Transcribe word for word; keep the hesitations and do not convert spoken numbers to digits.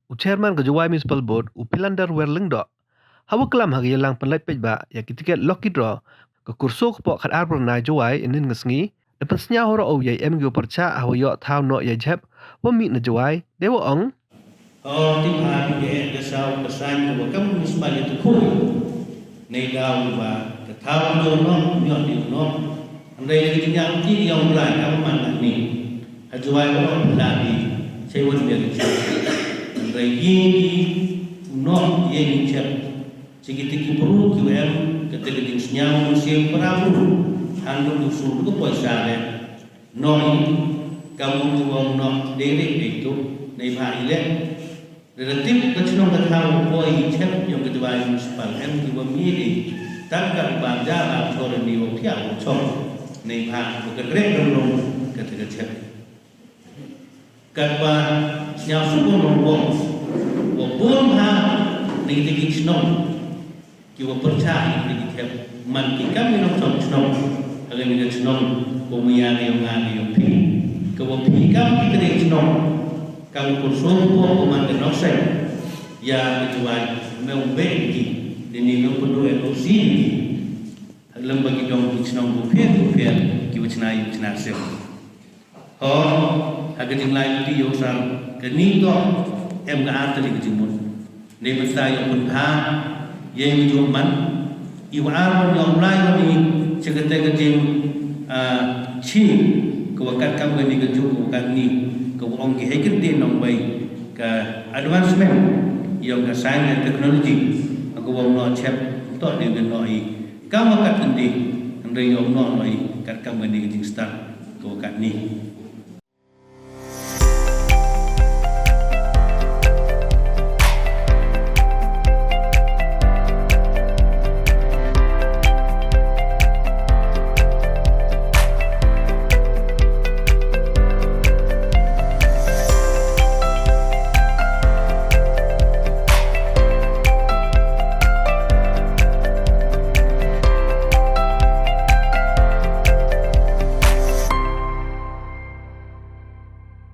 u Chairman ka Jowai Municipal Board, u Philander Werlyngdoh, hawa klam ha ka yalang pynlait paidbah ya ki ticket lucky draw ka kurso kpoh khatar bnai Jowai ynnin ka sngi, da pynsñiaw haroh u ya i em kiwa pyrchah hawa yoh thaw noh ya i jhep wa mih na Jowai, deiwa ong: Hooid, i bha phi ka eh ka saw ka saiñ kawa kam u Municipal ya tu khuid. Neidaw wa ka thaw yow noh, yow di u noh. Hynrei ka jingïaid ki yong u Blai kam man la ni. Ha Jowai wa ong phi la di, chei wan biang i chei. Hynrei ye ki u noh, ye ki chep. Chi kitæ ki bru kiwa em katæ ka jingsñiaw mynsiem para bru. Hanlun u sur ka poisa re. Noh i, kam u ong noh, dei re dei tu, neibhah i leh. Lada tip ka chnong ka thaw poi i chep yong ka Jowai Municipal em kiwa mih i, tang ka u bam ja bam chor ni wa phiah wa chong, neibhah wa ka kreh ka long katæ ka chep. Katwa sñiawsuk u nongpong, wa boon bha na kitæ ki chnong kiwa pyrchah ya kitæ ki thep, man ki kam ki nongchong chnong ha kani ka chnong, ko maya ka yong nga ka yong phi, kawa phi kam ki tre chnong, kam u kurso kpoh ko man ka Nongseiñ ya ka Jowai, me u beh ki, dini nong pyndu e ko si ki, ha lem wa ki dong ki chnong ko phiah ko phiah, kiwa chna i chna sem. Ho, ha ka jinglai kti yow sar, kani toh em ka ar tylli ka jingmut. Neibynta yow pynbha yei wa jooh man, iwa ar wan yow lai wan i cha katæ ka jing, ah, chi, kawa katkam kani ka juk kawa katni, kawa ong ki hei kyntien nongwei, ka advancement yong ka science and technology, ha kawa u noh chep, toh dei ka noh i kam wa kat kyntien, hynrei yow noh noh i katkam kani ka jingstad kawa katni.